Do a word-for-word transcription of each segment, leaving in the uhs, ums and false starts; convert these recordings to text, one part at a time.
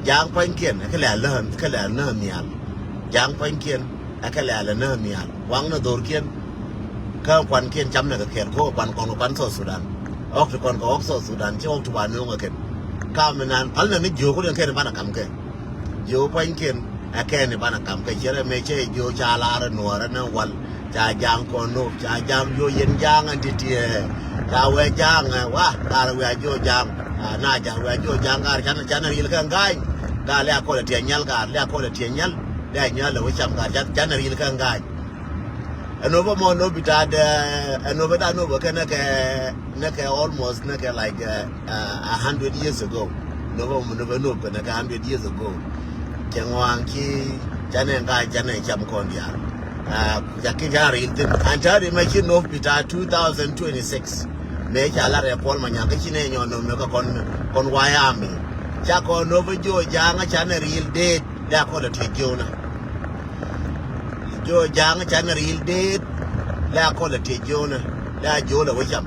Ja̱a̱ŋ pua̱nykiɛn ɛ kɛ lɛ̈ɛ̈l näk, kɛ lɛ̈ɛ̈l näk nhial. Ja̱a̱ŋ pua̱nykiɛn ɛ kɛ lɛ̈ɛ̈l näk nhial. Waŋnɛ dho̱rkiɛn kä kuankiɛn camnɛ kɛ kɛɛl ko̱k kuan kɔn kɛ kuan South Sudan. Ɣɔk ti kɔn kɛ ɣɔk South Sudan ci ɣɔk ti wa nööŋ ɛ kɛn. Kam inan pälnɛ ni jiök wut ɛn kɛn i̱ banɛ kam kɛ jiök pua̱nykiɛn. Ɛ kɛn i̱ banɛ kam kɛ ciɛrɛ mëë cɛ jiök ca lar i̱ nuɔɔrä ni wal. Ca ja̱a̱ŋ kɔn nop, ca ja̱a̱ŋ jiök yɛn ja̱a̱ŋ ɛn ti tiɛɛ. Ca wee ja̱a̱ŋ ɛ wa lar i̱ wia jiök ja̱a̱ŋ. Na ca wia jiök ja̱a̱ŋ ɣaar canɛ, canɛ ri̱i̱l kɛ ŋa̱a̱ny. Ɣaar lɛ a kɔl ɛ tiɛ nyal, ɣaar lɛ a kɔl ɛ tiɛ nyal. Lɛ a nyal ɛ wä cam ɣaar canɛ ri̱i̱l kɛ ŋa̱a̱ny. Ɛ nopä mɔ nop bi ta̱a̱ dɛ ɛ nopä da nopä kɛ nɛ kɛ nɛ kɛ almost nɛ kɛ like a hundred years ago. Nopä mɔ nopä nop kɛ nɛ kɛ hundred years ago. Cɛ ŋɔaŋ ci canɛ ŋa̱a̱ny canɛ cam kɔn diaal. Ca ki ca ri̱i̱l thi̱n an ta̱a̱ ri mɛ ci nop bi ta̱a̱ two thousand twenty-six. Mëë ca lar ɛ Kuɔl Manyaŋ kä ci nɛ nyɔn nop nɛ kɛ kɔn kɔn wayami. Ca kɔn nopä jiök ja̱a̱ŋ canɛ ri̱i̱l deet. Lɛ a kɔl ɛ tiɛ jiöönä. Jiök ja̱a̱ŋ canɛ ri̱i̱l deet. Lɛ a kɔl ɛ tiɛ jiöönä. Lɛ a jiöönä wä cam.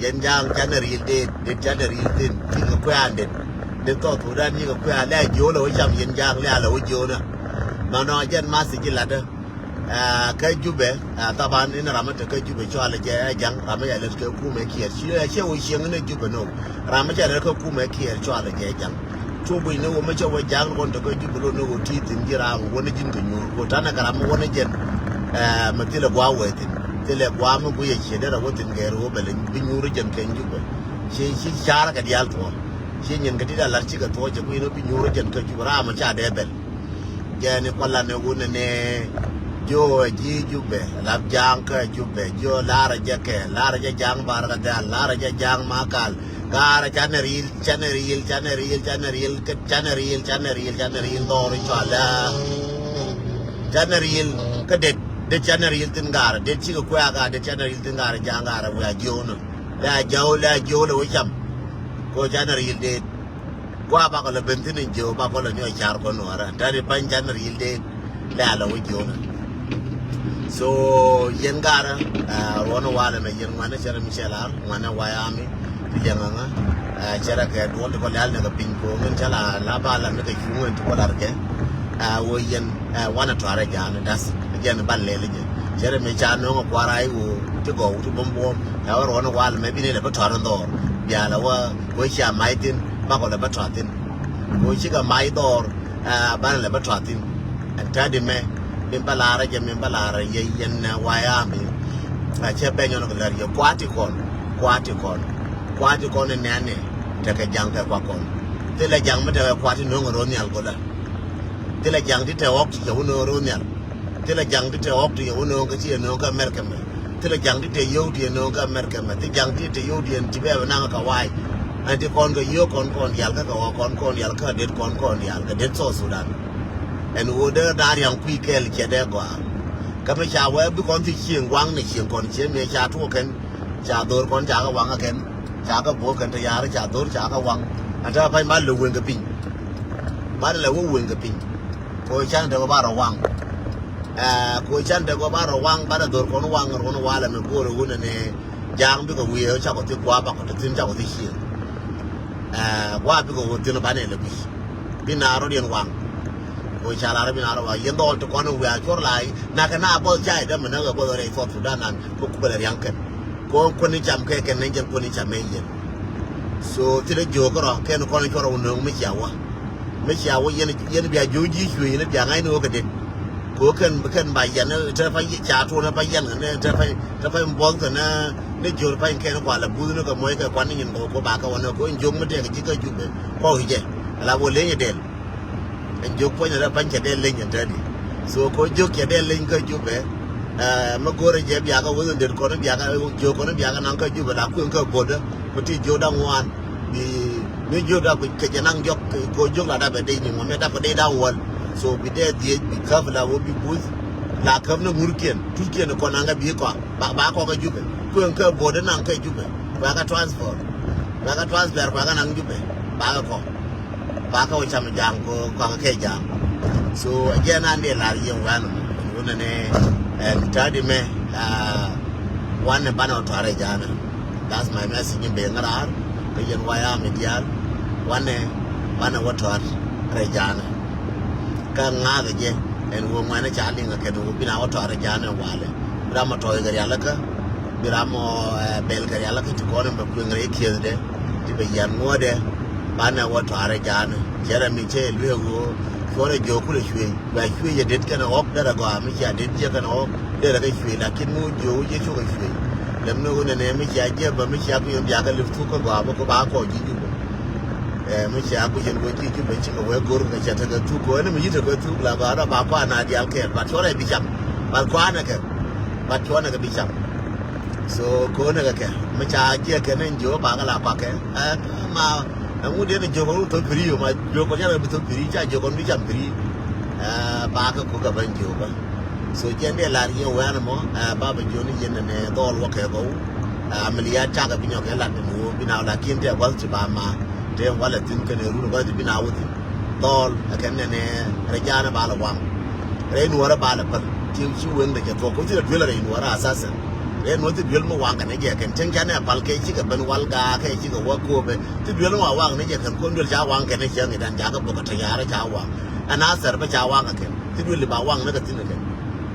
Yɛn ja̱a̱ŋ canɛ ri̱i̱l deet, deet canɛ ri̱i̱l thi̱n. Cikɛ kuɛ̈ɛ̈n deet. Deet South Sudan cikɛ kuɛ̈ɛ̈n lɛ a jiöönä wä cam yɛn ja̱a̱ŋ lɛ a lɛ wä jiöönä. Mɛnɔ jɛn math ci latdä. Kä Jubɛ, thaban in ram mi te kä Jubɛ cɔalɛ jɛ ja̱ŋ, ram mi ca lät kɛ kumɛ Kiir. Ci ɛ cɛ wä cieŋ ni Jubɛ nɔ. Ram mi ca lät kɛ kumɛ Kiir cɔalɛ jɛ ja̱ŋ. Cu guic ni wä mi cɛ wä ja̱ŋ kɔn te kä Jubɛ lo̱n ni wä ti thi̱n ji̱ ram wä ni ji̱n kɛ nyuur. Wä tanɛ kɛ ram mi wä ni jɛn mi thilɛ gua̱a̱ wee thi̱n. Thilɛ gua̱a̱ mi guic ɛ ciɛ derɛ wä thi̱n gɛr wä bɛl bi nyuur jɛn kɛ Jubɛ. Ci ci ca̱rä kɛ diaal thuɔ̱ɔ̱. Ci nyin kɛ ti da lar cikɛ thuɔ̱ɔ̱ cɛ guic ni bi nyuur jɛn kɛ Jubɛ ram mi ca dee bɛl. Jɛn i̱ kualan i̱ wun inɛ. Jiö ji̱ Jubɛ lap ja̱a̱ŋ kä Jubɛ jiö larä jɛ kɛ larä jɛ ja̱a̱ŋ Bar Gadhal larä jɛ ja̱a̱ŋ Makal. Garä canɛ ri̱i̱l canɛ ri̱i̱l canɛ ri̱i̱l canɛ ri̱i̱l canɛ ri̱i̱l canɛ ri̱i̱l canɛ ri̱i̱l dhɔr i̱ cualä. Canɛ ri̱i̱l kä det det canɛ ri̱i̱l thi̱n garä det cikɛ kuɛ̈ɛ̈ garä det canɛ ri̱i̱l thi̱n garä ja̱a̱ŋ garä wiaa jiöönä. Lɛ a jiöö lɛ a jiöö lɛ wä cam. Ko canɛ ri̱i̱l det. Gua bakɔ lɛ ben thi̱n in jiö bakɔ lɛ nyɔc car kɔn nuɔrä tɛn i̱ pa̱ny canɛ ri̱i̱l dee. Lɛ alɛ wä jiö nä. So yɛn garä ruɔ̱n walɛ mɛ yɛn ŋuanɛ cɛrɛ mi cɛ lar ŋuanɛ wayami. Ti liɛŋ aŋä cɛrɛ kɛ duɔl ti kɔ lial nɛ kɛ piny ko̱o̱ŋ in cɛ la la ba lar ni kɛ cuŋ in ti kɔ lar kɛ. Wä yɛn wanɛ tuarɛ ja̱a̱n das jɛn ban lɛl jɛ cɛrɛ mi ca nöŋ kua̱r ay wä ti gɔw ti buɔm buɔm. Ɛ wä ruɔ̱n walɛ mɛ bi ni lɛ bä tuarɛ dhɔr. Bialɛ wä wä cia mac thin bakɔ lɛ bä tuar thin. Ko cikɛ mac dhɔr banɛ lɛ bä tuar thin. Ɛn tädi mɛ min bä laarä jɛ min bä laarä yɛ yɛn nɛ wayami. A cɛ bɛ nyɔn kɛ lɛr yɛ kuati kɔn kuati kɔn kuati kɔn in nɛnɛ. Tekɛ jaŋ kɛ kua kɔn thilɛ jaŋ mi tekɛ kuati no̱ŋ ro̱ nhial golä. Thilɛ jaŋ ti tɛ ɣɔk ti cɛ wä no̱ŋ ro̱ nhial. Thilɛ jaŋ ti tɛ ɣɔk ti yɛ wä no̱o̱ŋ kä ci yɛ no̱o̱ŋ kä America mɛ. Thilɛ jaŋ ti tɛ yio̱w ti yɛ no̱o̱ŋ kä America mɛ. Thi jaŋ ti tɛ yio̱w ti yɛn ti bɛ bɛ naŋ kä wa̱a̱y. Ɛn ti kɔn kɛ yio̱w kɔn kɔn diaal kä kɛ ɣɔk kɔn kɔn diaal kä det kɔn kɔn diaal kɛ det South Sudan. Ɛn ɣöö dee da̱a̱r yaŋ kui̱ kɛɛl cɛ dee gɔaa. Kä mi ca wee bi kɔn thi cieŋ waŋ ni cieŋ kɔn cieŋ mi ca tuɔɔk kɛn. Ca dho̱r kɔn ca kɛ waŋ ɛ kɛn. Ca kɛ buɔ̱ɔ̱k kɛn te ya̱a̱r ca dho̱r ca kɛ waŋ. Ɛn te pa̱ny ba lɛ weŋ kɛ piny. Ba lɛ wä weŋ kɛ piny. Ko can te ba rɔ waŋ. Ko can te ba rɔ waŋ ba rɔ dhor kɔn waŋ rɔn walɛ mi go̱o̱r wun ni ja̱a̱ŋ bikɛ wiee cakɔ thi gua̱a̱ bakɔ te thin cakɔ thi cieŋ. Gua̱a̱ bikɛ wä thin ba ni lɛ guic. Bi na rɔ diɛn waŋ. Ko ca la rɔ bi na rɔ waŋ yɛn dhɔl ti kɔn wiaa cuɔr la na kɛ na buɔth ca idɛ mi na kɛ buɔth rɛy South Sudan nan ko kubɛ lɛ riaŋ kɛn. Ko kuäni cam kɛ kɛn ni jɛn kuäni cam mɛ yɛn. So thilɛ jiök rɔ kɛn kɔn cuɔr wä nööŋ mi cia wä. Mi cia wä yɛn yɛn bia jiök ji̱ cuee yɛn bia ŋa̱c ni wä kɛ den. Ko kɛn kɛn ba yɛn te pa ca tuɔn pa yɛn kɛ ni te pa te pa buɔth kɛ ni ni jiök pa kɛn kua lɛ buth ni kɛ muɔc kɛ kuan ni nyin kɛ ko ba kɛ wä ni ko jiök mi tɛk ji̱ kä Jubɛ kɔk jɛ. Ala wä leny dɛl. Ɛn jiök puɔ̱ny rɛ pa̱ny cɛ dee leny ɛn tɛ̈di. So ko jiök cɛ dee leny kä Jubɛ. Mi go̱rɛ jɛ biakä weth in det kɔn biakä jiök kɔn biakä naŋ kä Jubɛ la kueŋ kä bo̱dä mi ti jiök da̱ŋ ŋuan. Bi mi jiök da̱ kɛ jɛ naŋ diɔk ko jiök la da̱ bɛ dee nyiŋ wä mi da̱ kɔ dee da̱ŋ wäl. So bi dee dhiec bi käp la wä bi buth. La käp ni ŋurkiɛn tuckiɛn kɔn naŋ kä bi kɔak ba kɔk kä Jubɛ kueŋ kä bo̱dä naŋ kä Jubɛ. Kuɛ kä transfer kuɛ kä transfer kuɛ kä naŋ Jubɛ ba kɛ kɔk. Ba kä wä cam ja̱a̱ŋ ko kɔakä kɛ ja̱a̱ŋ. So a jiɛn an dee lar yieŋ wɛn wun ni ɛn ta̱a̱di mɛ. Wanɛ banɛ wä tua̱r ɛ ja̱a̱nɛ. That's my message in ben rar kä yɛn wayami diaal. Wanɛ banɛ wä tua̱r. rɛy ja̱a̱nä. Kä ŋa̱thä jɛ ɛn ɣöö ŋuɛ̈nä ca liŋ ɛ kɛn ɣöö bi na wä tɔ̱ rɛy ja̱a̱nä walɛ. Bi ram ɔ tɔ̱ kɛ rialikä, bi ram ɔ, eh, bɛl kɛ rialikä ti kɔn ɛn bɛ kueŋ rɛy kiethdɛ ti bɛ yian ŋuɔ̱tdɛ. Banɛ wä tɔ̱ rɛy ja̱a̱nä. Cɛ rɛ mi cɛ lueek ɣöö cuɔrɛ jiök kulɛ cuëëc. Bɛ cuëëc ɛ det kɛnɛ ɣɔ̱k derɛ gɔaa mi cia det jiɛ kɛnɛ ɣɔ̱k derɛ kɛ cuëëc, lakin mi wä jiök wä jiɛ cukɛ cuëëc. Lɛm ni ɣöö nɛnɛ mi cia jiɛ bä mi cia kui̱n diakä lip thuk kä gɔaa bä kɛ ba kɔc ji̱ Jubɛ. Eh, mi cia guic ɛn wee ji̱ Jubɛ cikɛ wee go̱r kɛ cɛ tekɛ thuk kɛ wee ni mi ci tekɛ thuk la gɔaa rɔ ba kɔan a dial kɛɛl, but cuɔrɛ bi cam, but kɔanɛ kɛ, but cuɔnɛ kɛ bi cam. So kɔnɛ kɛ kɛ mi ca jiɛ kɛ ni jiök ba kɛ la kɔakɛ. Eh, ma ɛŋu diɛn jiök kɔn thop piri yo ma jiök kɔn ca bi thop piri ca jiök kɔn bi cam piri. Eh, ba kɛ kuk kɛ ben jiök kɛ. So jiɛn dee lar yɛ wɛn mɔ, eh, ba bɛ jiök ni yɛn nɛ dhɔl wä kɛ kɔw. Amiliat cakɛ bi nyɔk kɛ lat ni ɣöö bi na wä lakin tɛ gua̱th ti ba ma tɛ wä lɛ thi̱n kɛnɛ run gua̱th ti bi na wä thi̱n. Dhɔl ɛ kɛn nɛnɛ rɛy ja̱a̱n ɛ ba lɛ waŋ. Rɛy nuɔrä ba lɛ päl ti ci weŋdɛ cɛ thuɔ̱k kɛ ci lɛ duel rɛy nuɔrä asasen. Rɛy nuɔrä ti duel mi waŋ kɛnɛ jɛ kɛn cäŋ canɛ pal kɛ cikɛ ben wal gaak kɛ cikɛ wä koopɛ ti duel mi wa waŋ ni jɛ kɛn kon duel ca waŋ kɛnɛ cäŋ idan cakɛ bok kɛ tɛ̈ ya̱rä ca waŋ. Ɛn a thɛr bä ca waŋ kɛ kɛn ti duel i̱ ba waŋ ni kɛ thi̱n kɛ kɛn.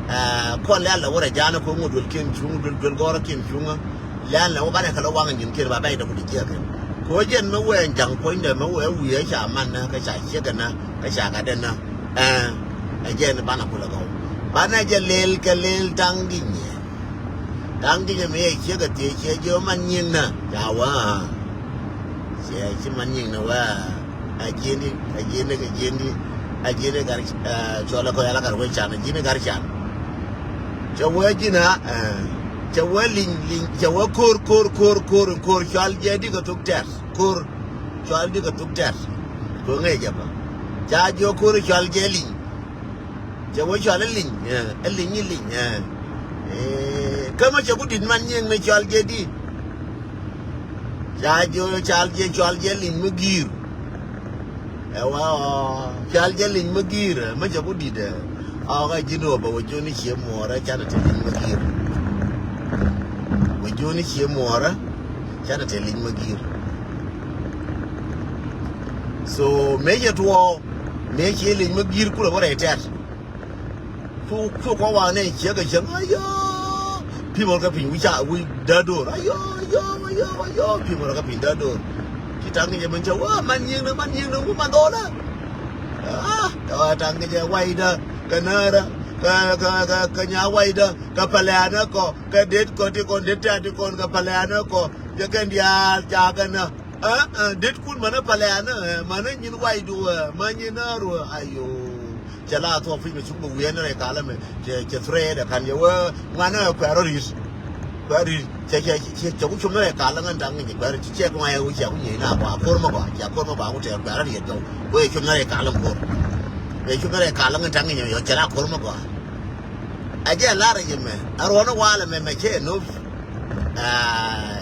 Ɛɛ, kɔn lɛ̈ɛ̈l lɛ wä rɛy ja̱a̱n ɛ ko̱ ŋot duel kiɛn cuŋ, duel, duel gɔ̱rä kiɛn cuŋä. Lɛ̈ɛ̈l lɛ wä banɛ kɛ lɔ waŋ nyin kiɛn ba bɛc dɛ ku di jiɛk kɛn. Ko̱ jɛn mi wee ja̱ŋ puɔ̱nydɛ mi wee wiee ca man nä kä ca ciek kɛ nä kä ca gat dɛ nä. Ɛɛ, ɛ jɛn banɛ kulɛ gɔw. Banɛ jɛ lel kɛ lel taŋ ginyɛ. Taŋ ginyɛ mi ɛ ciek ɛ thiec ciɛ jiɛ wä man nyin nä ca wä. Ciɛ ci man nyin nä wä. A jieni, a jieni, a jieni, a jieni gar, eh, cɔl a kɔc ala gar wec can, a jieni gar can. Cɛ wee ji̱n a, eh, cɛ wee li̱ny, li̱ny, cɛ wee ko̱r, ko̱r, ko̱r, ko̱r, ko̱r, cɔal jɛ di kɛ thok tɛr, ko̱r, cɔal di kɛ thok tɛr. Ko̱ ŋäc jɛ bä. Ca jiɔ ko̱r cɔal jɛ li̱ny. Cɛ wee cɔal ɛ li̱ny, eh, ɛ li̱ny, ɛ li̱ny, eh. Eh, kä mɛ cɛ ku di̱t man nyiëŋ ni cɔal jɛ di. Ca jiɔ, ca jiɔ, cɔal jɛ li̱ny mi gi̱i̱r. Ɛ wa ɔ, cɔal jɛ li̱ny mi gi̱i̱r, ɛ, mɛ cɛ ku di̱t, ɛ. Ɔ, kä ji̱n ɣöö bɛ wä jiɔni cie muɔɔrä, canɛ te li̱ny mi gi̱i̱r. Wä jiɔni cie muɔɔrä, canɛ te li̱ny mi gi̱i̱r. So, mëë cɛ tuɔɔk, mëë cie li̱ny mi gi̱i̱r kulɛ bä rɛy tɛ̈r. Cu, cu kɔ waŋ nɛ ciek kɛ cieŋ, ayɔ. Pi̱mɔ kɛ piny wi̱c ca, wi̱c dädoor. Ayɔ, ayɔ, ayɔ, ayɔ. Pi̱mɔ kɛ piny dädoor. Ci taŋ kɛ jɛ min cɛ, wa, man nyiŋdä, man nyiŋdä, wu man dhɔlä. Ah, kɛ wa taŋ kɛ jɛ waydä, kɛ näärä, kɛ, kɛ, kɛ, kɛ nya waydä, kɛ pɛlɛ̈nä kɔ, kɛ det kɔ ti kɔn, det tɛ̈t ti kɔn, kɛ pɛlɛ̈nä kɔ. Jɛ kɛn diaal ca kɛ nä. Ɛ, ɛ, det kun mänä pɛlɛ̈nä, ɛ, mänä nyin waydu, ɛ, mä nyin näär, ɛ, ayɔ. Cɛ la thuɔk pi̱c mɛ cuk bɛ wiɛn rɛy kalä mɛ, cɛ, cɛ thread ɛ kan yɛ wee ŋuanɛ kuɛɛr rɔ ri̱t. Kuɛɛr ri̱t, cɛ, cɛ, cɛ, cɛ ku cum ni rɛy kalä ŋän taŋ ŋi̱ny kuɛɛr ri̱t, cɛ ku ŋa̱c ɛ wee cɛ ku nyiey na kua ko̱r mɛ gɔaa, cɛ ko̱r mɛ gɔaa ku tɛɛr kuɛɛr ri̱t yɛ jɔw. Wee cum ni rɛy kalä ŋän ko̱r. Wee cum ni rɛy kalä ŋän taŋ ŋi̱ny yɔ cɛ la ko̱r mɛ gɔaa. Ɛ jɛ lar ɛ jɛ mɛ, ɛ ruɔ̱n ɛ walɛ mɛ, mɛ cɛ ɛ nop. Aa,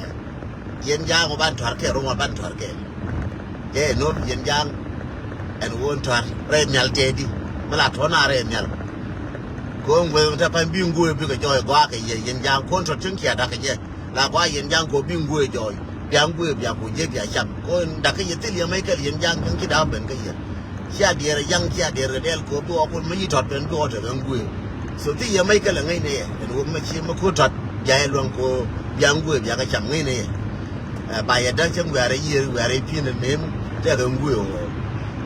Yɛn ja̱a̱ŋ wä ban tɔ̱r kɛɛl, rum wä ban tɔ̱r kɛɛl. Jɛ ɛ nop yɛn ja̱a̱ŋ. Ɛn wä tɔ̱r rɛy nhial tɛɛdi. Mi la tɔ̱r na rɛy nhial. Ko̱n gueth mi te pa̱ny bi ŋuëë bikɛ jɔɔy gɔaa kɛ yɛ yɛn ja̱a̱ŋ ko̱n tɔ̱r tin kiɛ da̱k kɛ jɛ. La gɔaa yɛn ja̱a̱ŋ ko̱ bi ŋuëë jɔɔy. Bia ŋuëë bia ku jek bia cam. Ko̱n da̱k kɛ yɛ thil yɛ mec kɛl yɛn ja̱a̱ŋ yɛn ci da̱k ben kɛ yɛ. Cia diɛɛr a yaŋ cia diɛɛr kɛ dɛl ko̱ bi wä kun mi yi tɔt ben bi wä tɛk ɛn guëë. So thi yɛ mec kɛ lɛ ŋäcnɛ yɛ ɛn wä mi ci mi ko̱ tɔt bia yɛ luäŋ ko̱ bia ŋ guëë bia kɛ cam ŋäcnɛ yɛ. Ɛ, ba yɛ däk cä ŋuɛ̈r a yiëër ŋuɛ̈r a pi̱n ɛn mëëm tɛk ɛn guëë wä.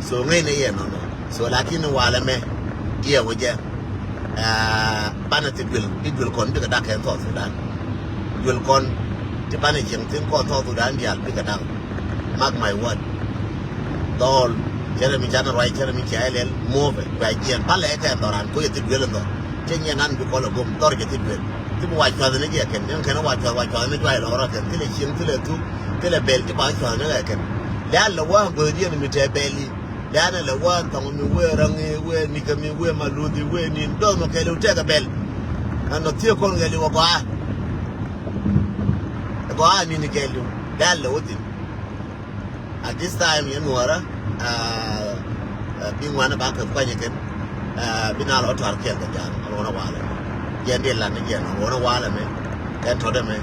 So ŋäcnɛ yɛ nɔnɔ. So lakin walɛ mɛ diɛ wä jɛ. Ɛ, banɛ thi duel, bi duel kɔn bikɛ dak kɛ South Sudan. Duel kɔn ti banɛ cieŋ thin kɔn South Sudan diaal bikɛ dak. Mark my word. Dhɔl, cɛrɛ mi canɛ ruac, cɛrɛ mi cia ilɛl, muɔpɛ, kua jiɛn, palɛ kɛ dhɔran, ko yɛ thi duel in dhɔr. Cɛ nyɛ nan bi kɔl a gom, dhɔr cɛ thi duel. Thi bi wa cuath ni jɛ kɛn, ni kɛn wa cuath, wa cuath ni juay lɔrɔ kɛn, thi lɛ cieŋ, thi lɛ thuk, thi lɛ bɛl, thi ba cuath ni kɛ kɛn. Lɛ alɛ wa go̱o̱r diɛn mi tɛ bɛli. Lɛ anɛ lɛ wa thɔŋ mi wee raŋ, wee nikɛ mi wee ma luthi, wee nin, dɔth mɔ kɛɛliw tɛkɛ bɛl. Ɛn nɔ thiee kɔn kɛɛliw a gɔaa. Gɔaa nin kɛɛliw. Lɛ alɛ wä thin. At this time yɛn nuɔrä, ah, ah, bi ŋuan ba kɛ kuany kɛn, ah, bi na lɔ tuar kɛl kɛ jal, a lɔna walɛ. Jɛn di lat ni jɛn, a lɔna walɛ mɛ, kɛn tɔdɛ mɛ,